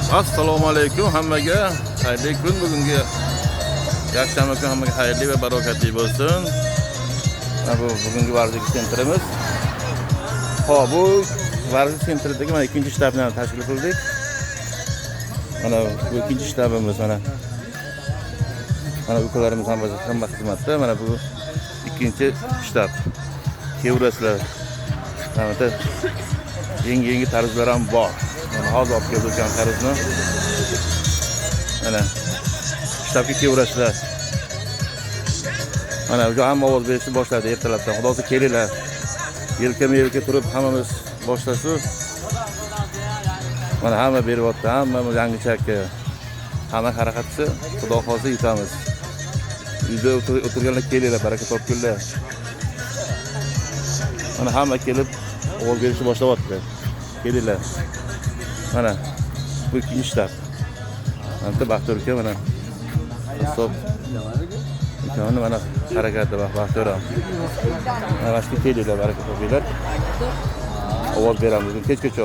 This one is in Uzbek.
Assalomu alaykum hammaga. Xayrli kun bugungi yakshanba kun hammaga xayrli va barakatli bo'lsin. Mana bu bugungi varzish центр imiz. Xo'p, bu varzish центр idagi mana ikkinchi shtabni ham tashkil qildik. Mana bu ikkinchi shtabimiz mana. Mana ukalarimiz hammasi hamma xizmatda. Mana bu ikkinchi shtab. Kelaverasizlar. Mana bu yerda yangi yangi tarvuzlar ham bor. Mana hozir olib keldi ukam tarvuzni. Mana shtabga kelaverasizlar. Mana уже hamma ovoz berishni boshladi ertalabdan. Xudo xohlasa, kelinglar. Yelkama yelka turib hammamiz boshlasu. Mana hamma beryapti, hammamiz yangicha aka. Hamma harakat qilsa, Xudo xohlasa, yutamiz. Uyda o'tirganlar kelinglar, baraka topinglar. Mana hamma kelib ovoz berishni boshlayapti. Kelinglar. Mana bu ikkinchi shtab. Mana bitta Baxtiyor aka, mana hisob ukani, mana harakati bor Baxtiyor ham. Mana shu, kelinglar, baraka topinglar. Ovoz beramiz bugun kechgacha.